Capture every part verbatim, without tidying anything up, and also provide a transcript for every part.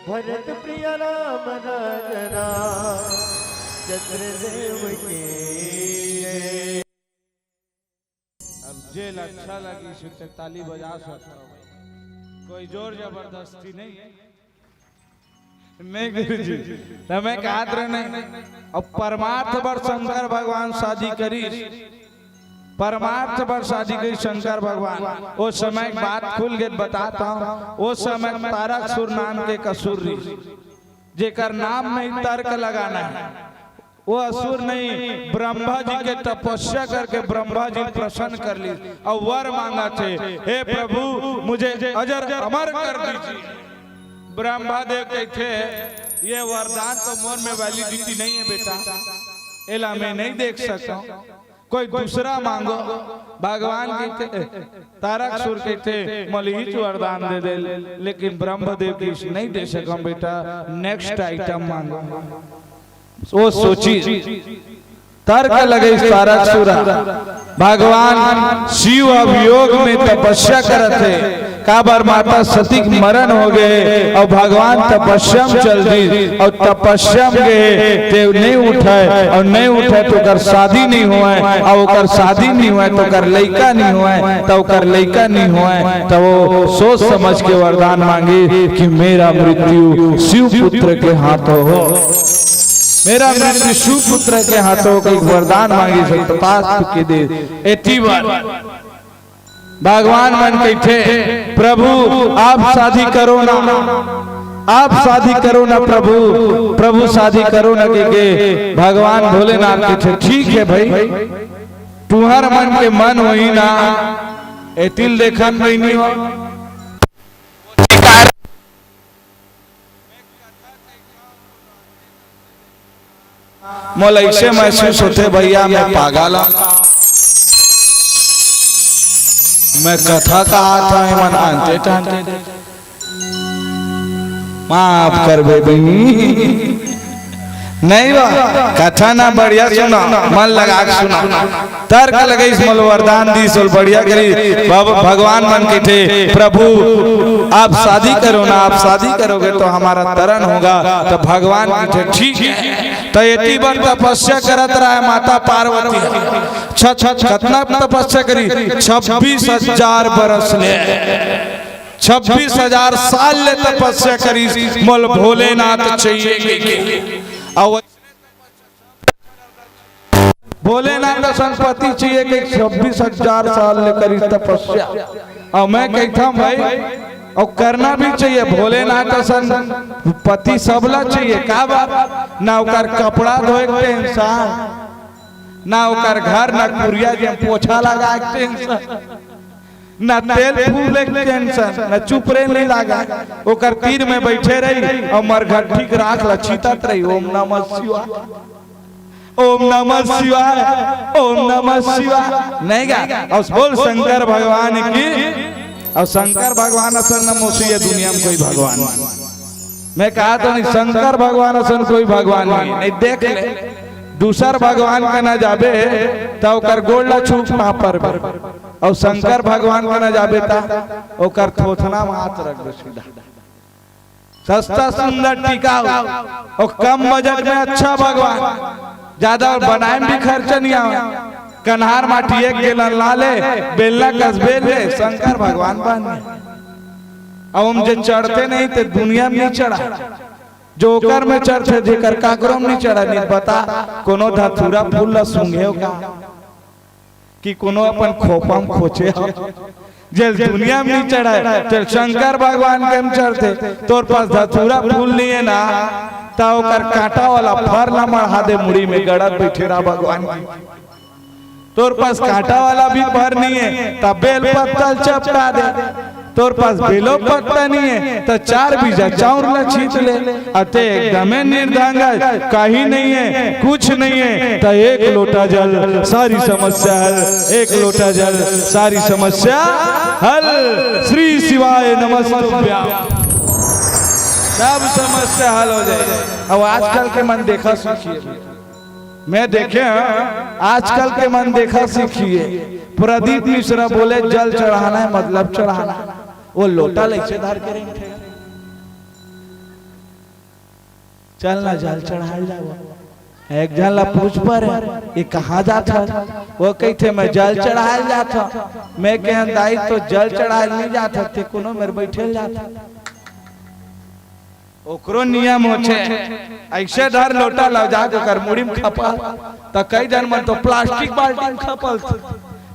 भरत प्रिय राम राज राम चंद्रदेव की जय। अब जेला अच्छा लगी, सुनते ताली बजा सकता हूँ, कोई जोर जबरदस्ती नहीं है। नहीं गुरु जी, तो मैं कहत रहे नहीं। अब परमार्थ बर शंकर भगवान शादी करी, परमार्थ बर शादी करी शंकर भगवान। ओ समय के बात खुल के बताता हूँ। ओ समय तारक सुर नाम के एक असुर रही, जेकर नाम में ही तर्क लगाना है। वो असुर नहीं, ब्रह्मा जी के तपस्या करके ब्रह्मा जी प्रसन्न कर ली और वर मांगा थे, "हे प्रभु, मुझे अजर अमर कर दीजिए।" ब्रह्मा देव कहते, "ये वरदान तो मोर में वैलिडिटी नहीं है बेटा, एला मैं नहीं देख सकता, कोई दूसरा मांगो।" भगवान कहते, तारक सुर कहते, "मलिहिच वरदान दे दे, लेकिन ब्रह्मदेव की नहीं दे सकम बेटा, नेक्स्ट आइटम मांगो।" वो सोची, तर्क लगइस तारक सुरा, भगवान शिव अभियोग में तपस्या करत हे, काबर माता सती के मरण हो गए अउ भगवान तपस्या में चल दिस अउ तपस्या में गए ते नहीं उठय अउ नहीं उठय तो ओकर शादी नहीं होवय अउ ओकर शादी नहीं होवय तो ओकर लइका नहीं होवय त ओकर लइका नहीं होवय त वो सोच समझ के वरदान मांगे कि मेरा मृत्यु शिव पुत्र के हाथों हो। मेरा मृत्यु शिव पुत्र के हाथों के वरदान मांगे से तथास्तु के दे। एती बर भगवान मन कहिथे, "प्रभु आप शादी करो ना, आप शादी करो ना प्रभु, प्रभु शादी करो ना," के, के भगवान भोलेनाथ कहिथे, "ठीक है भाई, तुहर मन के मन होही ना, एतिल देखन बहिनी हो।" मोला ऐसे महसूस होथे भैया, मैं पागल हूँ। मैं कथा कहा था, एमन आंटे टांटे। माफ करबे बहिनी। नहीं बा, कथा ना बढ़िया सुना, मन लगा के सुना। तर्क लगइस, मोला वरदान दिस, ओला बढ़िया करिस। भगवान मन कहिथे, "प्रभु, आप शादी करो ना, आप शादी करोगे तो हमारा तरण होगा।" तो भगवान कहिथे, "ठीक है।" तो एती बर तपस्या करत रहे माता पार्वती। छ-, छ-, कतना तपस्या करिस? छब्बीस हजार बरस ले, छब्बीस हजार साल ले तपस्या करिस, "मोला भोलेनाथ चाहिए" कहिके। अउ भोलेनाथ असन पति चाहिए कि छब्बीस हजार साल ले करिस तपस्या। अउ मैं कहिथंव भाई, अउ करना भी चाहिए। भोलेनाथ असन पति सबला चाहिए। का बात? ना ओकर कपड़ा धोए के टेंशन, ना ओकर घर, ना कुरिया जे पोछा लगाए के टेंशन, ना तेल फूले के टेंशन, ना चुपरे नहीं लागा। ओकर तीर में बैठे रही अउ मरघट्टी के राख ल छीतत रही, "ओम नमः शिवाय, ओम नमः शिवाय, ओम नमः शिवाय।" नहीं गा? अउ बोल शंकर भगवान की। अउ शंकर भगवान असन न मोसी ये दुनिया में कोई भगवान नहीं। मैं कहा तो नहीं, शंकर भगवान असन कोई भगवान नहीं। नहीं, देख ले, दूसर भगवान कना जाबे त ओकर गोड़ ला छू के पाँव परबे। अउ शंकर भगवान कना जाबे त ओकर थोथना में हाथ रख दे सीधा। सस्ता, सुंदर, टिकाऊ अउ कम बजट में अच्छा भगवान, ज्यादा बनाए में भी खर्चा नहीं आवे। कन्हार माटी एक गैलन ला ले, बेलना कस बेल ले, शंकर भगवान बन गए। अब हम जे चढ़ते नहीं ते दुनिया में नहीं चढ़ा, जो ओकर में चढ़थे, जेकर काकरो में नहीं चढ़ा, नहीं बता, कोनो धतूरा फूल ला सूंघे हो का? कि कोनो अपन खोपा में खोचे हो? जेल दुनिया में नहीं चढ़ाए, तेल शंकर भगवान के में चढ़थे। तोर पास धतूरा फूल नहीं है ना, ता ओकर कांटा वाला फर ला मढ़ा दे मुड़ी में, गड़त बैठे रहा भगवान की। तोर पास कांटा वाला भी फर नहीं है, ता बेल पत्ता ल चपटा दे। तोर पास बेलो पत्ता नहीं है, तो चार बीजा चाउर ला छींच ले। अते एकदमे निर्धांगा, कहीं नहीं है, कुछ नहीं है, तो एक लोटा जल, सारी समस्या हल। एक लोटा जल, सारी समस्या हल। श्री शिवाय नमस्तुभ्यं। सब समस्या हल हो जाए। अब आजकल के मन देखा सीखिए। मैं देखे हंव, आजकल के मन देखा सीखिए। प्रदीप मिश्रा बोले, "जल चढ़ाना है, मतलब चढ़ाना।" वो लोटा लइसे धर के रहिथे। "चल ना, जल चढ़ाए जाबो।" एक झन ला पूछ पर, "ये कहाँ जात हस?" वो कहिथे, "मैं जल चढ़ाए जात हंव।" मैं कहेंव, "दाई, तो जल चढ़ाए नहीं जात हस, ते कोनो मेर बैठे ल जात हस।" ओकरो नियम होथे, ऐसे धर लोटा ला जाके ओकर मुड़ी में खपल, त कई झन मन तो प्लास्टिक बाल्टी में खपल।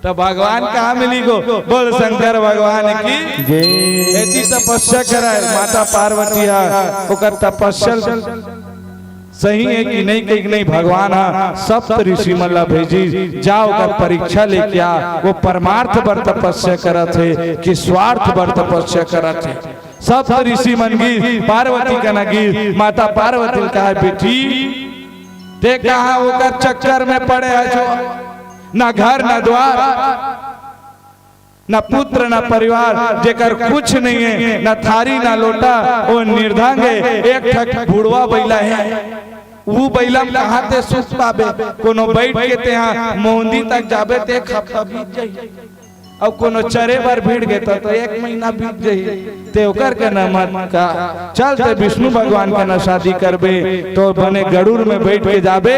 त भगवान कहाँ मिली गो? बोल शंकर भगवान की। जय। एती तपस्या करे माता पार्वती हा, ओकर तपस्या सही है कि नहीं, कही कि नहीं, भगवान हा सप्त ऋषि मन ला भेजी, जा ओकर परीक्षा लेके आ, वो परमार्थ बर तपस्या करत हे कि स्वार्थ बर तपस्या करत हे। सप्त ऋषि मन गिस, पार्वती कना गिस, माता पार्वती ल कहा, "बेटी, ते कहाँ ओकर चक्कर में पड़े हस जो, ना घर ना द्वार, ना पुत्र ना परिवार, जेकर कुछ नहीं है, ना थारी ना लोटा, वो निर्धंग है, एक ठक बुढ़वा बइला है।" वो बइला म कहाँ ते सुख पाबे? कोनो बइठ के तेहा मोहंदी तक जाबे ते एक हफ्ता बीत जाही, अउ कोनो चरे बर भीड़ गे त, त एक महीना बीत जाही। ते ओकर के न मत का, चल ते विष्णु भगवान के न शादी करबे, तो बने गरुड़ में बइठ के जाबे।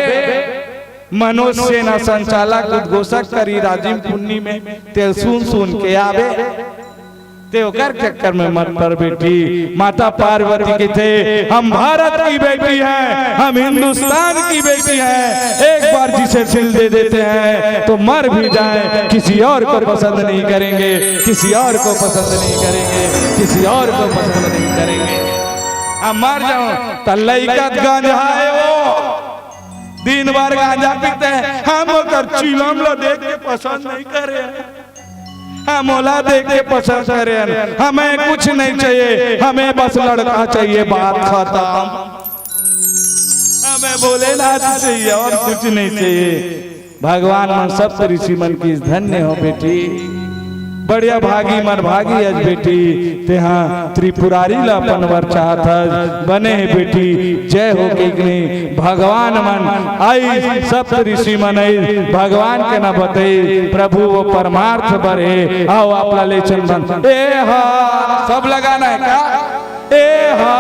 मनोज सेना संचालक उद्घोषक करी राजिम पुन्नी में, तेल सुन सुन के आबे। ते ओकर चक्कर में मत पर बेटी। माता पार्वती कथे, हम भारत की बेटी हैं, हम हिंदुस्तान की बेटी हैं। एक बार जिसे दिल दे देते हैं तो मर भी जाए, किसी और को पसंद नहीं करेंगे, किसी और को पसंद नहीं करेंगे, किसी और को पसंद नहीं करेंगे। अब मर जाऊं त लइका गांजा है वो, दिन भर गांजा पीते हैं, हम ओकर चिलम ला देख के पसंद नहीं करे। हम ओला देख के पसंद करे हन। हमें कुछ नहीं चाहिए, हमें बस लड़का चाहिए, बात खत्म। हमें भोलेनाथ चाहिए और कुछ नहीं चाहिए। भगवान मन सब ऋषि मन की धन्य हो बेटी, बढ़िया भागी मन भागी अज बेटी, तेहा त्रिपुरारी ला अपन बर चाहत हस, बने हे बेटी, जय हो किकनी। भगवान मन आई, सप्त ऋषि मन आई, भगवान के ना बताई, प्रभु वो परमार्थ बर हे। आओ आप ला ले चंदन। ए हा, सब लगाना है का? ए हा,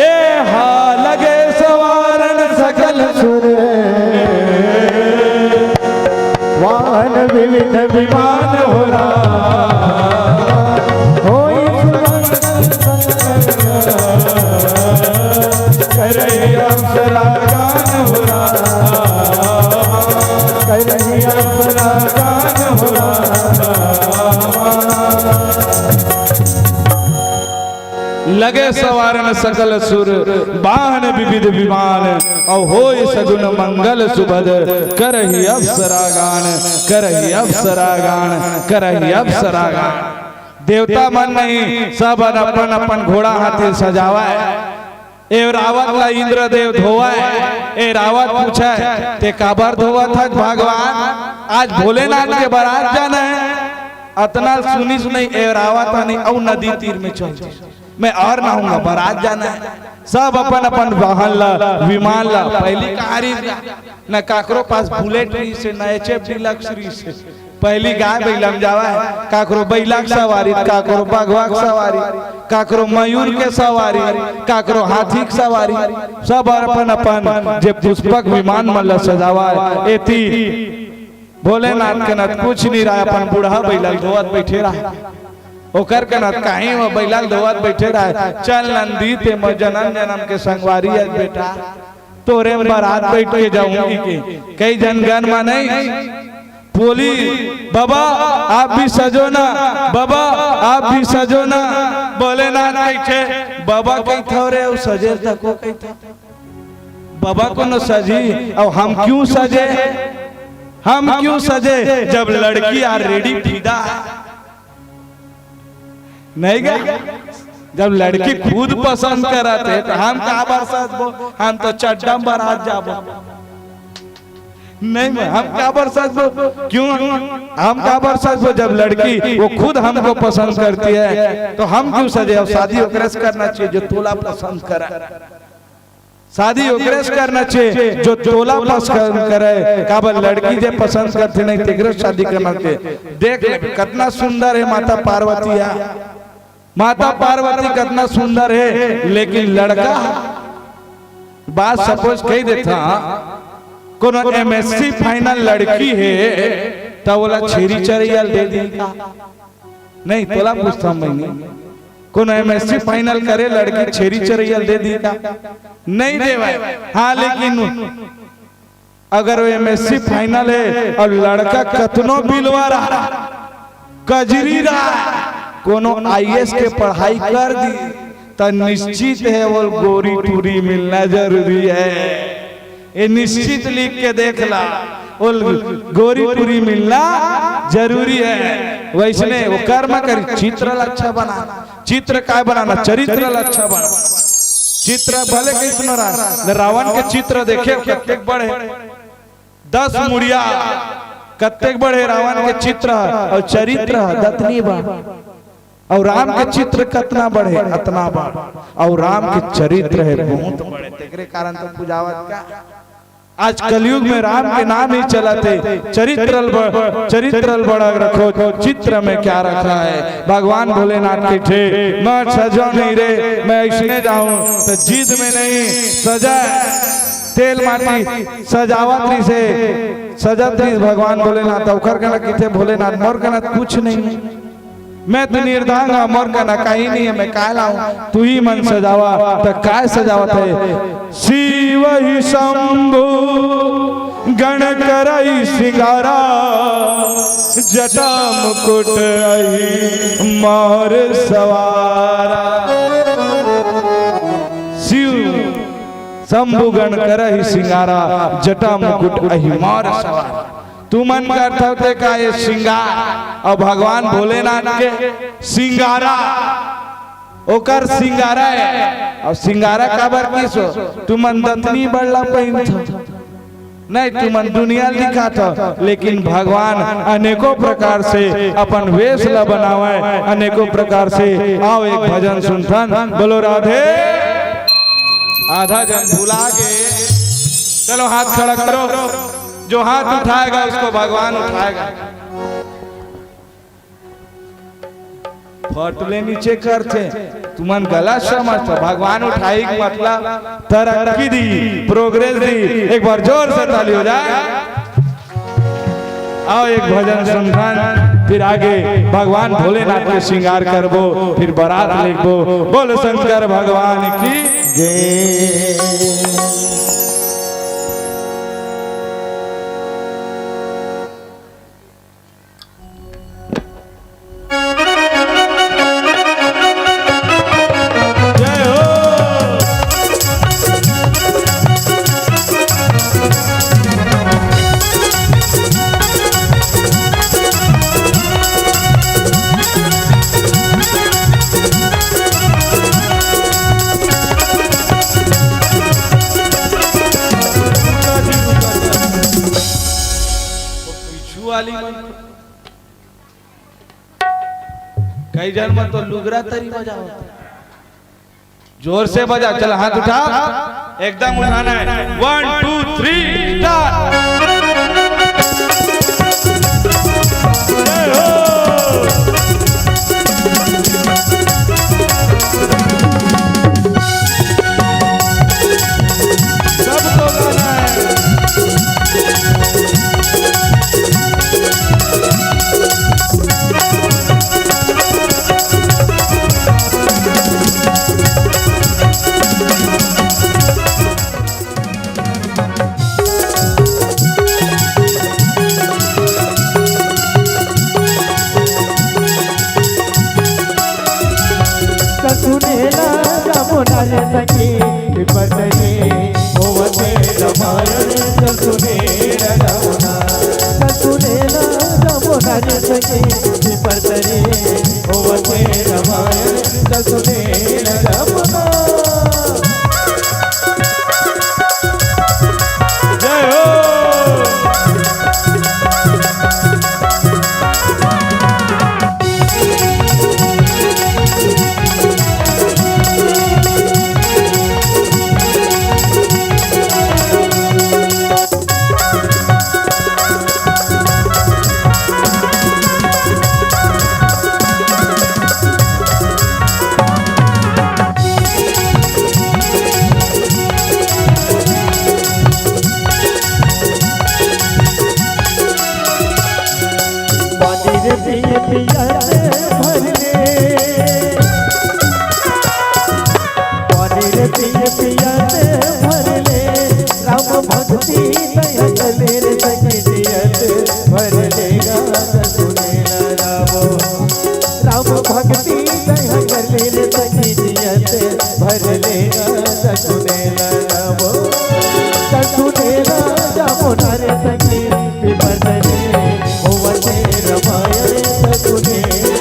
ए हा, लगे सवारन सकल सुर, वाहन विविध विमान हो राम। होई सुमंगल मंगल, करही अप्सरा गान हो राम। करही अप्सरा गान हो राम। लगे सवारन सकल सुर, बाहन विविध विमान, अउ होय सगुन मंगल सुभद, करही अप्सरा गान, करही अप्सरा गान, करही अप्सरा गान। देवता मन नहीं, सब अपन अपन घोड़ा हाथी सजावय। ए रावत ला इंद्रदेव धोवय। ए रावत पूछय, "ते काबर धोवत हस भगवान? आज भोलेनाथ के बरात जाना है।" अतना सुनिस नहीं, ए रावत ह नहीं, अउ नदी तीर में चल दिस। "मैं और नहाऊंगा, बरात जाना है।" सब अपन अपन वाहन ला, विमान ला, पहली कहारी न काकरो पास बुलेट रहिस हे, न एच एफ डीलक्स रहिस हे। पहली गाय बइला म जावय, काकरो बइला के सवारी, काकरो बघवा के सवारी, काकरो मयूर के सवारी, काकरो हाथी के सवारी, सब अपन अपन जे पुष्पक विमान मन ल सजावय। एती भोलेनाथ के नत कुछ नहीं रहय, अपन बूढ़ा बइला ल धोवत बइठे रहय। ओकर के नत कहीं वो बइला ल धोवत बइठे रहय, "चल नंदी, ते मोर जनम जनम के संगवारी अस बेटा।" तोरे म बरात बइठ के जाऊंगी के। कई झन गन म नहीं बोली, "बाबा, आप भी सजो ना, बाबा, आप भी सजो ना।" भोलेनाथ कहिथे, "बाबा कहिथव रे, अउ सजे तको कहिथव? बाबा कोनो सजही, अउ हम क्यों सजे? हम क्यों सजे, जब लड़की already फिदा है?" नहीं गा? जब लड़की खुद पसंद करत हे, त हम काबर सजबो? हम तो चड्डा म बरात जाबो। नहीं, मैं, हम काबर सजबो? क्यों? हम काबर सजबो? जब लड़की वो खुद हमको पसंद करती है, तो हम क्यों सजे? अउ शादी ओकरे से करना चाहिए, जो तोला पसंद करे। शादी ओकरे से करना चाहिए, जो तोला पसंद करे। काबर लड़की जे पसंद करथे नहीं, तेकरे से शादी करना चाहिए। देख ले, कतना सुंदर हे माता पार्वती हा। माता पार्वती कतना सुंदर हे, लेकिन लड़का, बात suppose कहि देथा, कोनो एम एस सी final लड़की हे, त ओला छेरी चरइया ल दे दी का? नहीं, तोला पूछथंव मैं नहीं। कोनो एम एस सी final करे लड़की छेरी चरइया ल दे दी का? नहीं देवय। हाँ, लेकिन अगर वो एम एस सी final हे अउ लड़का कतनो बिलवा रहा, कजरी रहा, कोनो आई ए एस के पढ़ाई कर दी, त निश्चित हे वो गोरी टूरी मिलना जरूरी हे। ये निश्चित लिख के देख ला, वो गोरी टूरी मिलना जरूरी हे। वइसने वो कर्म करी, चित्र ला अच्छा बना, चित्र काय बनाना, चरित्र ला अच्छा बना। चित्र भले कइसनो रहा, रावण के चित्र देखे, कतेक बड़े दस मुड़िया, कतेक बड़े रावण के चित्र अउ चरित्र दतनी बा। अउ राम के चित्र कतना बड़े, अतना बड़, अउ राम के चरित्र हे बहुत बड़े, तेकरे कारण तो पूजावत का। आज कलयुग में राम के नाम ही चलत हे, चरित्र ल ब-, चरित्र ल बड़ा रखो, चित्र में क्या रखा है? भगवान भोलेनाथ कहिथे, मैं सजो नहीं रे, मैं अइसने जाहूं, त जिद में नहीं, सजा, तेल माटी सजावत रहिसे, सजत रहिस भगवान भोलेनाथ, ओकर कना कहिथे भोलेनाथ, मोर कना कुछ नहीं। मैं तो निर्धन हंव, मोर कना काहीं नहीं हे, मैं काय लाऊं? तुही मन सजावा, त काय सजावत हे? शिव ही शंभु गण करई सिंगारा, जटा मुकुट अही मार सवारा। शिव शंभु गण करई सिंगारा, जटा मुकुट अही मार सवारा। तुमन करथव ते का ये सिंगार, अउ भगवान भोलेनाथ के सिंगारा, ओकर सिंगारा हे। अउ सिंगारा काबर किहिस हो? तुमन दतनी बड़ ला पहिनथव, नहीं, तुमन दुनिया ल दिखाथव, लेकिन भगवान अनेकों प्रकार से अपन वेश ला बनावय, अनेकों प्रकार से। आओ एक भजन सुनथन, बोलो राधे। आधा जन भुला के, चलो हाथ खड़ा करो, जो हाथ उठाएगा उसको भगवान उठाएगा। फट ले नीचे करथे, तुमन गलत समझथव। भगवान उठाही के मतलब तरक्की दी, प्रोग्रेस दी। एक बार जोर से ताली हो जाए। आओ एक भजन सुनथन, फिर आगे भगवान भोलेनाथ के सिंगार करबो, फिर बारात लेगबो। बोल शंकर भगवान की जय। पीछू वाली मन, कई जन मन तो लुगरा तरी बजावत। जोर से बजा, चल हाथ उठा, एकदम उठाना है। One, two, three, start। जय हो। सबको गाना है। सुनेला जमुना रे सखी, विपतरी होवते रमायण सुनेला जमुना। सुनेला जमुना रे सखी, विपतरी होवते रमायण सुनेला जमुना। जय हो। पानी रे पिए पिया से भर ले, पानी रे पिए पिया से भर ले, राम भक्ति दया कले रे सखी जियत भर लेगा सुनेला राम। राम भक्ति दया कले रे सखी जियत भर लेगा सुनेला राम। सुनेला जमुना रे सखी विपत रे होवते रमायण सुनेला।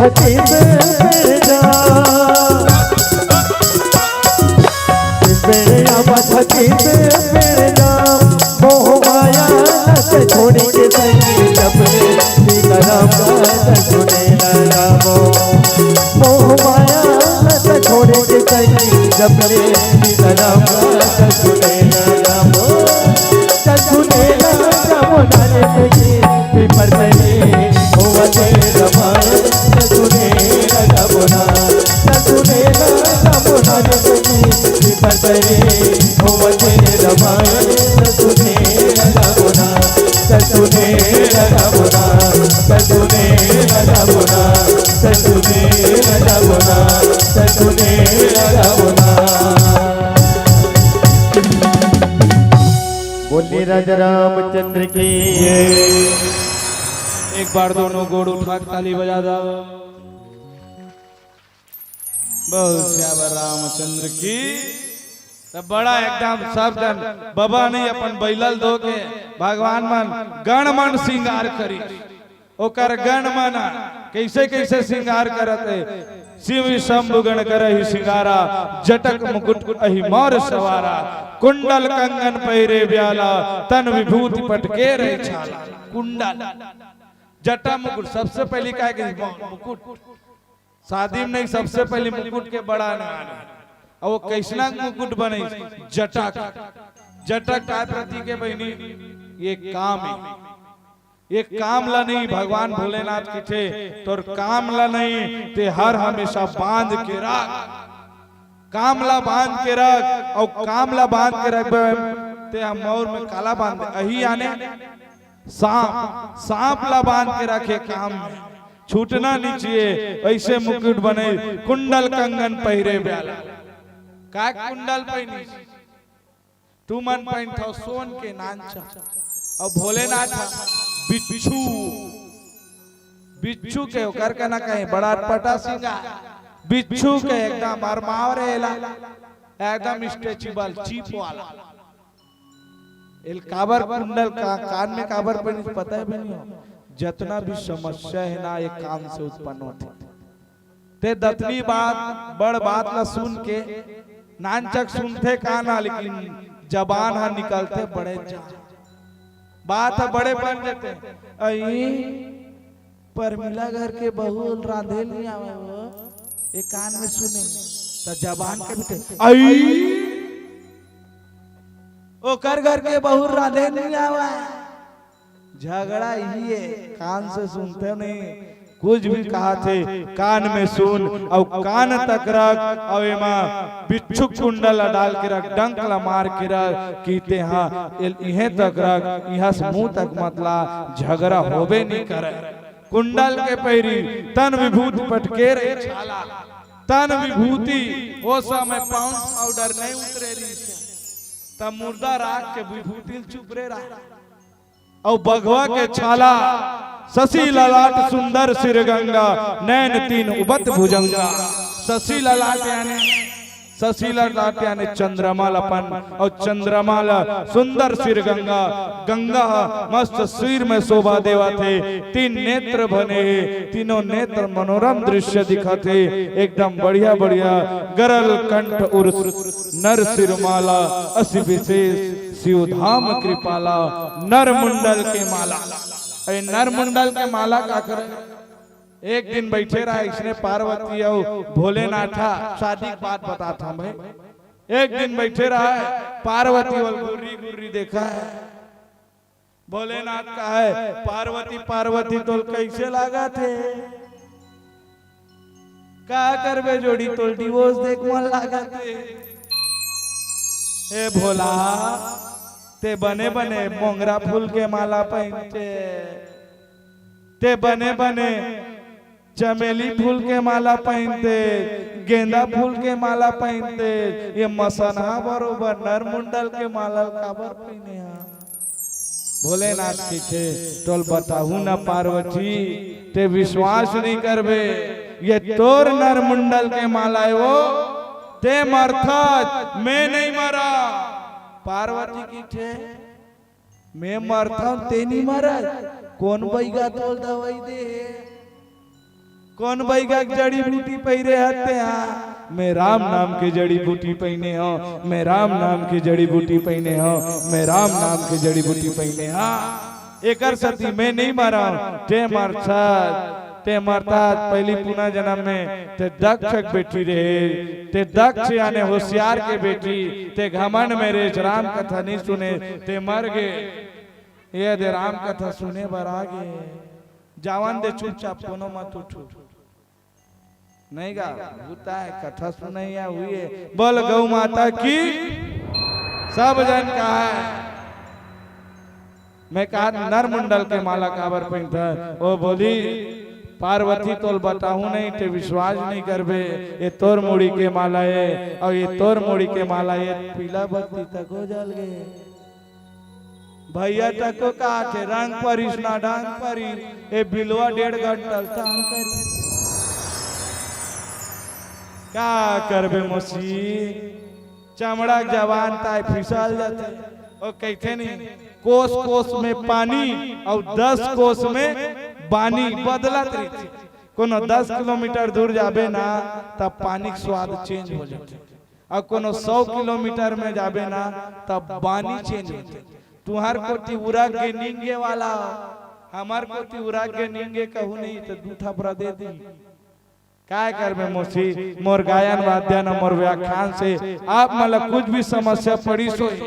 तीन बेर जा, तीन बेर आवा था, तीन बेर जा, मोह माया लत छोड़ी के सही, जब ले सीताराम का सुने न रामो। मोह माया लत छोड़ी के सही, जब ले सीताराम का सुने न रामो। ससुनेला जमुना रे की पीपर तले होवते रमाए। ससुनेला जमुना, ससुनेला जमुना रे की पीपर तले होवते रमाए। ससुनेला जमुना, ससुनेला जमुना, ससुनेला जमुना, ससुनेला जमुना, ससुनेला जमुना। बोलिए राजा रामचंद्र की। एक बार दोनों गोड़ उठा के ताली बजा दो। बहुत सियावर रामचंद्र की। तब बड़ा एकदम सब जन बबा नहीं अपन बैलल धो के भगवान मन गण मन श्रृंगार करी। ओकर गण मन कइसे कइसे श्रृंगार करत हे। शिव शंभु गण करहि श्रृंगारा, जटक मुकुट अहि मौर सवारा। कुंडल कंगन पहिरे ब्याला, तन विभूति पटके रहे छाला। कुंडल, जटा मुकुट, सबसे पहली काय के मुकुट। शादी में नहीं, सबसे पहली मुकुट के बड़ा नाम हे। अउ वो कइसना मुकुट बने? जटा के। जटा काय प्रतीक हे बहिनी? ये काम हे। ये काम ला नहीं, भगवान भोलेनाथ कथे, तोर काम ला नहीं, ते हर हमेशा बांध के रख, काम ला बांध के रख, अउ काम ला बांध के रखबे, ते हम मौर में काला बांध दे, अही आने सांप, सांप ला बांध के रखे काम में, छूटना नहीं चाहिए। ऐसे मुकुट बने, कुंडल कंगन पहिरे ब्याला। काय कुंडल पहिनी? तुमन पहिनथव सोन के नानचा, अउ भोलेनाथ ह बिच्छू, बिच्छू के ओकर कना कहीं बड़ा अटपटा सिंगार, बिच्छू के एकदम अरमाव रे एला, एकदम स्ट्रेचेबल चीप वाला। एल काबर कुंडल का, कान में काबर पहिनिस पता हे बहिनी हो? जतना भी समस्या हे ना, ये कान से उत्पन्न होथे। ते दतनी बात, बड़ बात ला सुन के नानचक सुनथे कान ह, लेकिन जबान ह निकलथे बड़े जा। बात ह बड़े बन जथे। अई परमिला घर के बहू रांधे नहीं आवे वो, ये कान में सुने, त जबान के बीते, अई ओकर घर के बहू रांधे नहीं आवे। झगड़ा इही हे, कान से सुनथे नहीं, कुछ भी कहाथे, कान में सुन, अउ कान तक रख, अउ एमा बिच्छू कुंडल ला डाल के रख, डंक ला मार के रख, कि तेहा एल इहें तक रख, इहां से मुंह तक मत ला, झगड़ा होबे नहीं करे। कुंडल के पहिरी, तन विभूति पटके रे छाला, तन विभूति, ओ समय पाउंड पाउडर नहीं उतरे रहिस, त मुर्दा राख के विभूति ल चुपरे रहा। अउ बघवा के छाला, शशि ललाट सुंदर सिर गंगा, नैन तीन उबत भुजंगा। शशि ललाट यानी, शशि ललाट यानी चंद्रमा ल अपन, अउ चंद्रमा ल सुंदर सिर गंगा, गंगा ह मस्त सिर में शोभा देवत हे, तीन नेत्र बने हे, तीनों नेत्र मनोरम दृश्य दिखत हे, एकदम बढ़िया बढ़िया गरल कंठ उर्स नर सिर माला, अस विशेष शिव धाम कृपाला, नर मुंडल के माला। ए नर मुंडल के माला का करे? एक दिन बैठे रहा इसने पार्वती अउ भोलेनाथ, शादी के बात बताथंव भाई। एक दिन बैठे रहा, पार्वती ओला गुर्री गुर्री देखा हे। भोलेनाथ कहे, पार्वती, पार्वती तोला कइसे लागत हे? का करबे जोड़ी, तोला डिवोर्स दे के मन लागत हे। ए भोला, ते बने बने मोंगरा फूल के माला पहिनते, ते बने बने चमेली फूल के माला पहिनते, गेंदा फूल के माला पहिनते, ये मसनहा बरोबर नरमुंडल के माला काबर पहिने हा? भोलेनाथ कहिथे, तोला बताहूं ना पार्वती, ते विश्वास नहीं करबे, ये तोर नरमुंडल के माला हे वो, ते मरथस, मैं नहीं मरा। पार्वती कहिथे, मैं मरथंव ते नहीं मरस, कोन बइगा तोला दवाई दे हे? कोन बइगा के जड़ी बूटी पहिरे हस तें हा? मैं राम नाम के जड़ी बूटी पहिने हंव, मैं राम नाम के जड़ी बूटी पहिने हंव, मैं राम नाम के जड़ी बूटी पहिने हंव। एकर सेती मैं नइ मरंव, तें मरथस, तें मरथस, पहिली पुनर्जन्म में तें दक्ष के बेटी रहे, तें दक्ष याने होशियार के बेटी, तें घमंड में रेहेस, राम कथा नइ सुनेस, तें मर गे। ए दे राम कथा सुने बर आ गे। जावन दे चुपचाप, कोनो मत उठू। नइ गा, भूत आय, कथा सुनइया हुई हे। बोल गौ माता की, सब झन कहय। मैं कहत नरमुंडल के माला काबर पहिनथस? ओ बोलिस, पार्वती तोला बताहूं नहीं, तें विश्वास नइ करबे। ए तोर मुड़ी के माला ए, अउ ए तोर मुड़ी के माला ए, पीला बत्ती तको जल गे। भइया तको कहाथे, रंग परिस ना ढंग परिस, ए बिलवा डेढ़ घंटा ल तंग करिस। का करबे मौसी, चमड़ा के जबान ताय फिसल जाथे। ओ कहिथे नहीं, कोस कोस में पानी अउ दस कोस में बानी बदलत रहिथे। कोनो दस किलोमीटर दूर जाबे ना, त पानी के स्वाद change हो जाथे। अउ कोनो सौ किलोमीटर में जाबे ना, तब बानी change होथे। तुंहर कोती उरग गे नींगे वाला, हमर कोती उरग गे नींगे कहूं नहीं त दू थपरा दे दी। काय करबे मौसी, मोर गायन वाद्य न मोर व्याख्यान से आप मन ला कुछ भी समस्या पड़िस होही।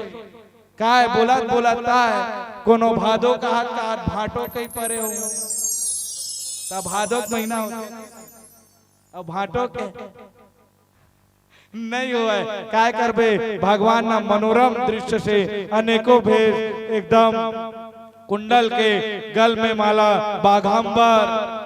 काय बोलत बोलत ताय, कोनो भादो कहत कहत भांटो कहि परे हो, त भादो के महीना होथे। अब भांटो के नहीं होवय। काय करबे, भगवान ना मनोरम दृश्य से अनेकों भेष, एकदम कुंडल के गल में माला, बाघांबर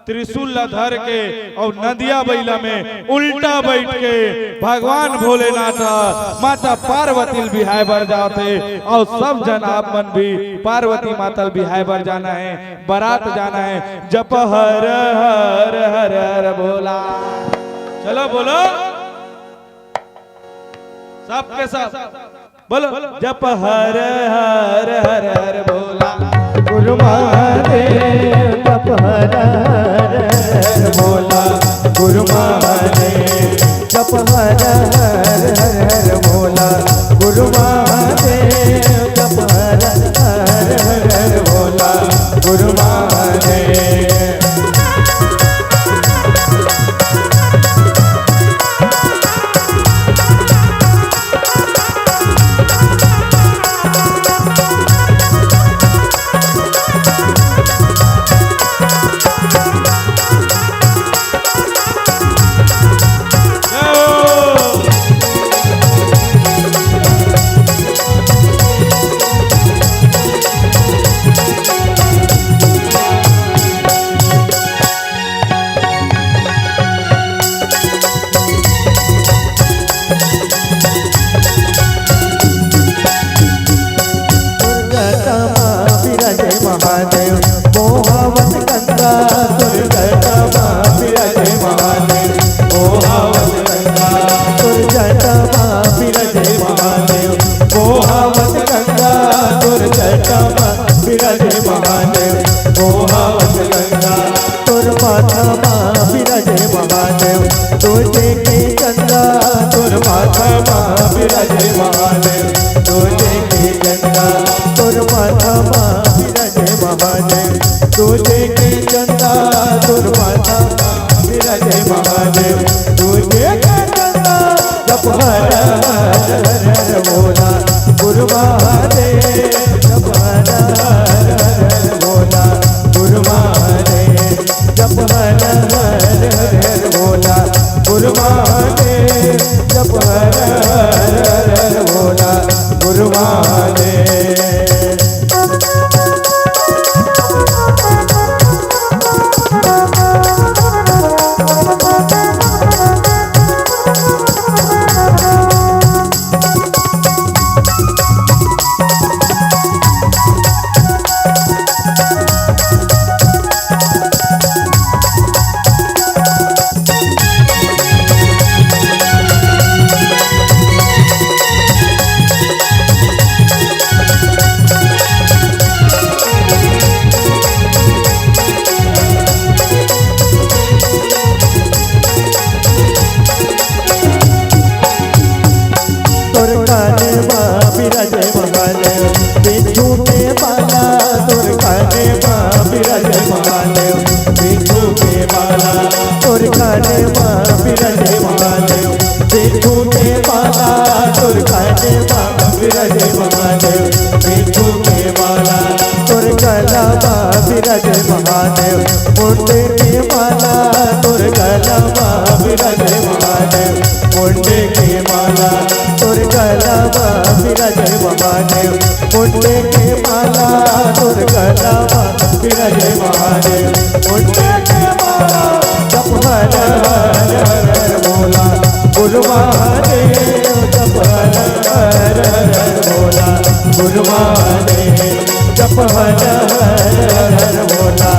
त्रिशूल ला धर के अउ नदिया बइला में उल्टा बइठ के भगवान भोलेनाथ ह माता पार्वती ल बिहाय बर जाथे। अउ सब झन आप मन भी पार्वती माता ल बिहाय बर जाना हे, बरात जाना हे। जप हर हर हर हर भोला। चलो बोलो। सबके सब बोलो, जप हर हर हर हर भोला। गुरु महादेव जप हर हर हर भोला। गुरु महादेव जप हर हर हर हर भोला। गुरु महादेव जप हर हर हर हर भोला। गुरु महादेव। दुर्गतमा विराजे महादेव, मोहावत गंगा। दुर्गतमा विराजे महादेव, मोहावत गंगा। दुर्गतमा विराजे महादेव, मोहावत गंगा। दुर्गतमा विराजे महादेव, मोहावत गंगा। तोर माथा मा विराजे महादेव, दूजे के चंदा। तोर माथा मा विराजे महादेव, दूजे के चंदा। तोर माथा मा विराजे महादेव, दूजे के चंदा। तोर माथा मा विराजे महादेव, दूजे के चंदा। जप हर हर हर हर भोला। गुरु महादेव जप हर हर हर हर भोला। गुरु महादेव जप हर हर हर हर भोला। गुरु महादेव जप हर हर हर हर भोला। गुरु महादेव। मुंडे के माला दुर्गा नामा विरज महादेव। मुंडे के माला जप हर हर हर हर भोला। गुरु महादेव जप हर हर हर हर भोला। गुरु महादेव जप हर हर हर हर भोला।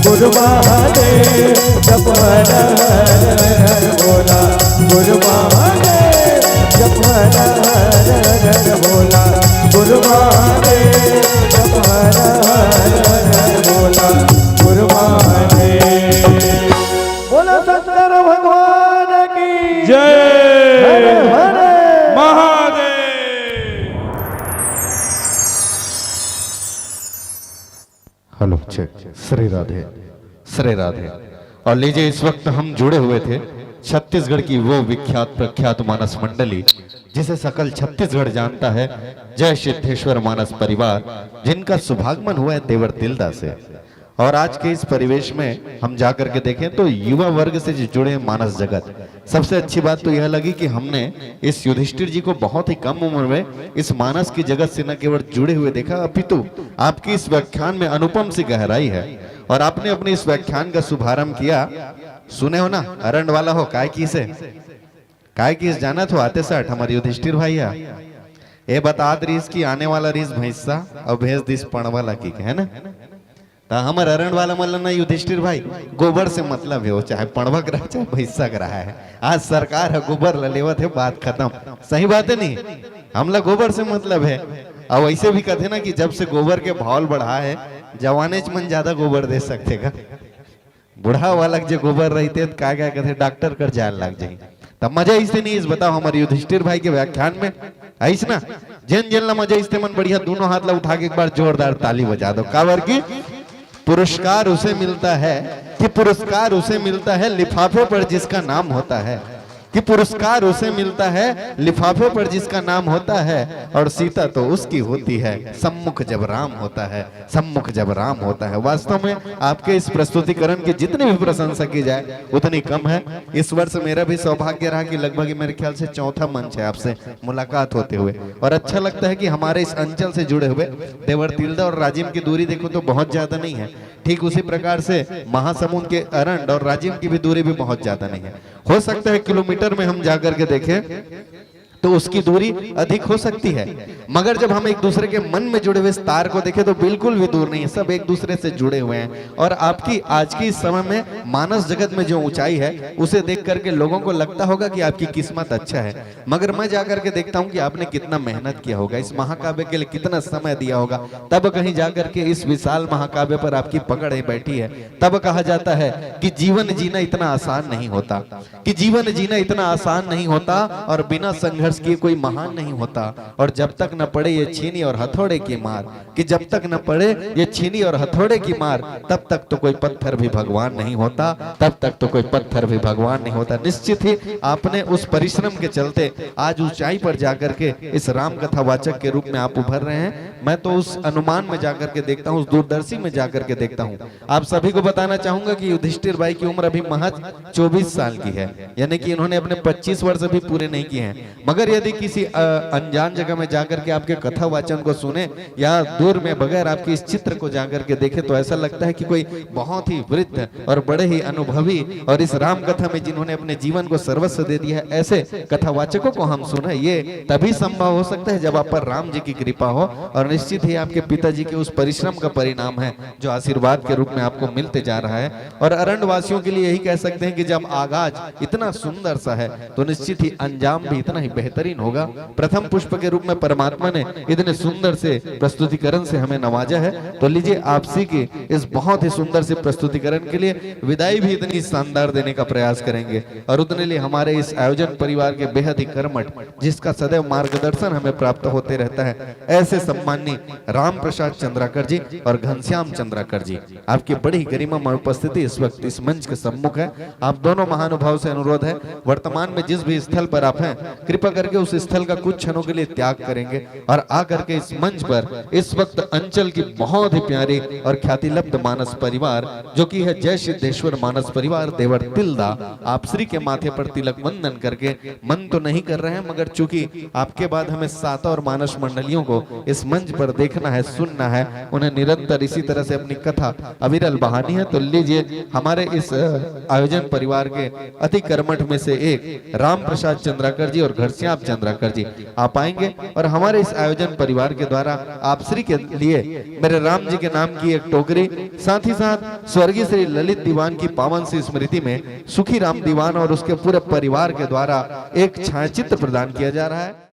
गुरु महादेव जप हर हर हर हर भोला। गुरु महादेव जप हर हर हर हर भोला। गुरु महादेव जप हर हर हर हर भोला। गुरु महादेव। बोला शंकर भगवान की जय। हर हर महादेव। Hello, check. श्री राधे, श्री राधे। और लीजिए, इस वक्त हम जुड़े हुए थे छत्तीसगढ़ की वो विख्यात प्रख्यात मानस मंडली, जिसे सकल छत्तीसगढ़ जानता है, जय सिद्धेश्वर मानस परिवार, जिनका शुभागमन हुआ है देवर तिलदा से। और आज के इस परिवेश में हम जा करके देखें तो युवा वर्ग से जो जुड़े हैं मानस जगत, सबसे अच्छी बात तो यह लगी कि हमने इस युधिष्ठिर जी को बहुत ही कम उम्र में इस मानस की जगत से न केवल जुड़े हुए देखा, अपितु आपकी इस व्याख्यान में अनुपम सी गहराई है। और आपने अपने इस व्याख्यान का शुभारंभ किया, सुने हो ना, अरंड वाला हो, काय की से, काय की जानत हो, आते सठ हमारे युधिष्ठिर भाई है, ये बतात रहीस कि आने वाला रहीस भैंसा, अब भेज दिस पणवा ला की, है ना? त हमर अरण वाला मन ल ना युधिष्ठिर भाई, गोबर से मतलब है, वो चाहे पड़वा के रहा, चाहे भैंसा के रहा है। आज सरकार ह गोबर ल लेवत है, बात खत्म। सही बात है नहीं? हमला गोबर से मतलब है। और वैसे भी कहते ना कि जब से गोबर के भाव बढ़ा है, जवानेच मन ज्यादा गोबर दे सकते का। बूढ़ा वाला के जे गोबर रहिते त का, का कहते, डॉक्टर कर जाए लग जाही। तब मजा ऐसे नहीं इस बताओ हमारे युधिष्ठिर भाई के व्याख्यान में, आइस ना, जेन जेन ला मजा आइस ते मन बढ़िया दोनों हाथ ला उठा के एक बार जोरदार ताली बजा दो। काबर कि पुरस्कार उसे मिलता है, कि पुरस्कार उसे मिलता है लिफाफे पर जिसका नाम होता है, कि पुरस्कार उसे मिलता है लिफाफे पर जिसका नाम होता है, और सीता तो उसकी होती है सम्मुख जब राम होता है, सम्मुख जब राम होता है। वास्तव में आपके इस प्रस्तुतिकरण की जितनी भी प्रशंसा की जाए उतनी कम है। इस वर्ष मेरा भी सौभाग्य रहा कि लगभग मेरे ख्याल से चौथा मंच है आपसे मुलाकात होते हुए, और अच्छा लगता है कि हमारे इस अंचल से जुड़े हुए देवर तिलदा और राजिम की दूरी देखो तो बहुत ज्यादा नहीं है। ठीक उसी प्रकार से महासमुंद के अरंड और राजिम की भी दूरी भी बहुत ज्यादा नहीं है। हो सकता है किलोमीटर में हम जाकर के देखें तो उसकी दूरी अधिक हो सकती है, मगर जब हम एक दूसरे के मन में जुड़े हुए इस तार को देखें तो बिल्कुल भी दूर नहीं है, सब एक दूसरे से जुड़े हुए हैं। और आपकी आज की इस समय में मानस जगत में जो ऊंचाई है, उसे देख करके लोगों को लगता होगा कि आपकी किस्मत अच्छा है, मगर मैं जा करके देखता हूँ कि आपने कितना मेहनत किया होगा, इस महाकाव्य के लिए कितना समय दिया होगा, तब कहीं जा करके इस विशाल महाकाव्य पर आपकी पकड़ ही बैठी है। तब कहा जाता है कि जीवन जीना इतना आसान नहीं होता, कि जीवन जीना इतना आसान नहीं होता और बिना संघर्ष किए कोई महान नहीं होता। और जब तक न पड़े ये छीनी और हथौड़े की मार, कि जब तक न पड़े ये छीनी और हथौड़े की मार, तब तक तो कोई पत्थर भी भगवान नहीं होता, तब तक तो कोई पत्थर भी भगवान नहीं होता। निश्चित ही आपने उस परिश्रम के चलते आज ऊंचाई पर जाकर के इस राम कथा वाचक के रूप में आप उभर रहे हैं। मैं तो उस अनुमान में जाकर के देखता हूँ, उस दूरदर्शी में जाकर के देखता हूँ। आप सभी को बताना चाहूंगा कि युधिष्ठिर भाई की उम्र अभी महज चौबीस साल की है, यानी कि इन्होंने अपने पच्चीस वर्ष अभी पूरे नहीं किए हैं। मगर यदि किसी, अ, अनजान जगह में जाकर के आपके कथा वाचन को सुने या दूर में बगैर आपके इस चित्र को जाकर के देखे, तो ऐसा लगता है कि कोई बहुत ही वृद्ध और बड़े ही अनुभवी और इस राम कथा में जिन्होंने अपने जीवन को सर्वस्व दे दिया है, ऐसे कथावाचकों को हम सुने। ये तभी संभव हो सकता है जब आप पर राम जी की कृपा हो। और निश्चित ही आपके पिताजी के उस परिश्रम का परिणाम है जो आशीर्वाद के रूप में आपको मिलते जा रहा है। और अरंड वासियों के लिए यही कह सकते हैं कि जब आगाज इतना सुंदर सा है, तो निश्चित ही अंजाम भी इतना ही बेहतरीन होगा। प्रथम पुष्प के रूप में परमात्मा ने इतने सुंदर से प्रस्तुतिकरण से हमें नवाजा है। तो लीजिए, आपसी की इस बहुत ही सुंदर से प्रस्तुतिकरण के लिए विदाई भी इतनी शानदार देने का प्रयास करेंगे, और उतने लिए हमारे इस आयोजन परिवार के बेहद ही कर्मठ, जिसका सदैव मार्गदर्शन हमें प्राप्त होते रहता है, ऐसे सम्माननीय राम प्रसाद चंद्राकर जी और घनश्याम चंद्राकर जी, आपकी बड़ी गरिमामय उपस्थिति इस वक्त इस मंच के सम्मुख है। आप दोनों महानुभाव से अनुरोध है, वर्तमान में जिस भी स्थल पर आप हैं, कृपा कर करके उस स्थल का कुछ क्षणों के लिए त्याग करेंगे और आकर के इस मंच पर इस वक्त अंचल की बहुत ही प्यारी और ख्यातिलब्ध मानस परिवार, जो कि है जय सिद्धेश्वर मानस परिवार देवर तिल्दा, आप श्री के माथे पर तिलक वंदन करके, मन तो नहीं कर रहे हैं, मगर चूंकि आपके बाद हमें साता और मानस मंडलियों को इस मंच पर देखना है, सुनना है, उन्हें निरंतर इसी तरह से अपनी कथा अविरल बहानी है, तो लीजिए, हमारे इस, अ, आयोजन परिवार के अति कर्मठ में से एक राम प्रसाद चंद्राकर जी और घनश्याम चंद्राकर जी, आप आएंगे और हमारे इस आयोजन परिवार के द्वारा आप श्री के लिए मेरे राम जी के नाम की एक टोकरी, साथ ही साथ स्वर्गीय श्री ललित दीवान की पावन सी स्मृति में सुखी राम दीवान और उसके पूरे परिवार के द्वारा एक छायाचित्र प्रदान किया जा रहा है।